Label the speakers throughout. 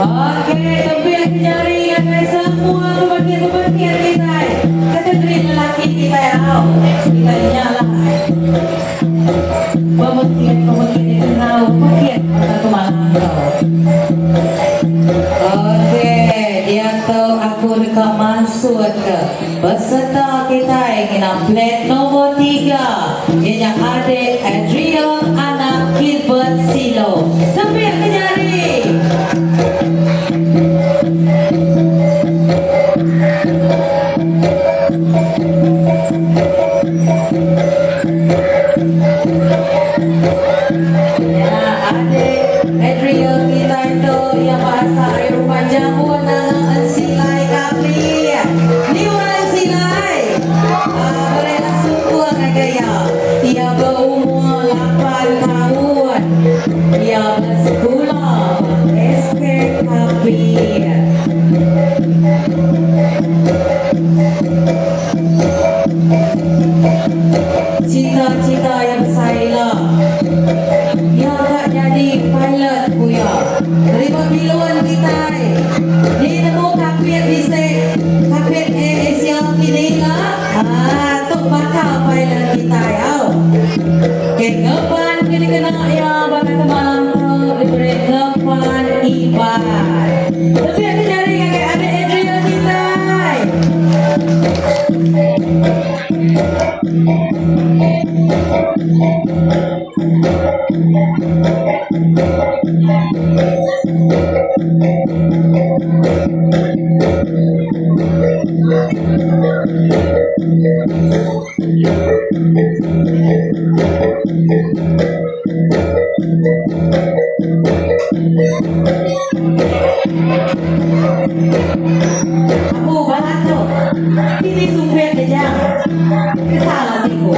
Speaker 1: Okey, tebih jari ngagai semua pemekit-pemekit kitai. Kategori lelaki kitai au. Kitai nya lah pemekit-pemekit dikenal pekit baka tu malam tu. Okey, diatu aku deka mansutka peserta kitai ngena plat nombor tiga iya nya adik Adriel anak Gilbert Silo. Tepik ke jari. Ya, adik Adriel kitai tu iya berasal ari Rumah Jambun Nanga Ensilai Kapit. Ni orang Ensilai. Ah, beri lah sukung ngagai iya. Iya beumur lapan taun. Iya besekula ba SK Kapit. Cita-cita iya besai ila. Iya ka nyadi pilot ku iya. Terima bilun kitai. Ni nemu kapit bisi kapit Air Asia kini ila. Haa tu bakal pilot kitai au. Ke ngepan ke dikena iya baka ke malam tu diberi ngepan Iban. Lebih ke jari ngagai adik Adriel kitai. Apu balat tu. Ti sumpit aja. Kesal ati ku.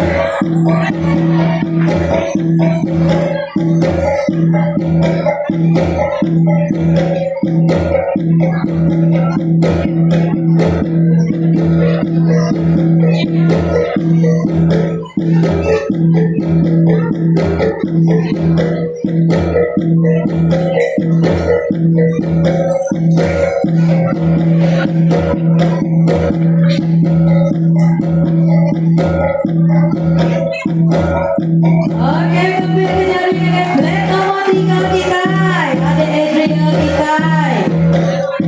Speaker 1: Okey, kembali ke jari dengan black nombor tiga kitai. Ada Adriel kitai.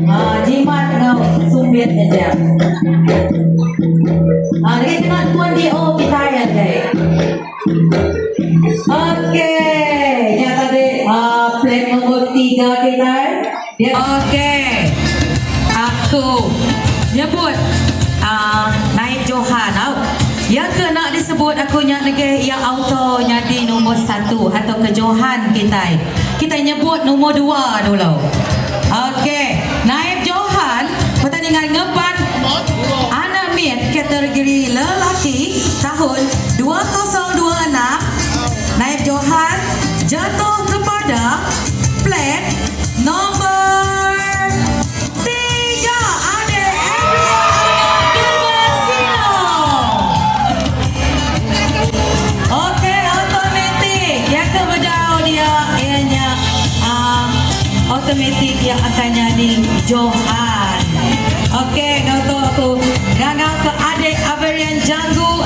Speaker 1: Ah, jimat enggau sumbit aja. Ah, lagi kena tuan DO kitai aja. Okey, nya tadi uh, plan nombor tiga kitai. Dia Okey. Aku nyebut uh, naib Johan au. Yang ke nak disebut aku nya nege ia auto nyadi nombor satu atau ke Johan kitai. Kita nyebut nombor dua dulu. Okey, naib Johan pertandingan ngepan anak mit kategori lelaki tahun 2026 Naib Johan jatuh kepada plat nombor tiga Adik Adrian Gilbert Silo. Okey, automatik. Yang ke bedau dia ianya automatik yang akan jadi Johan. Okey, kau tu aku ngangau ke adik Averian Janggu.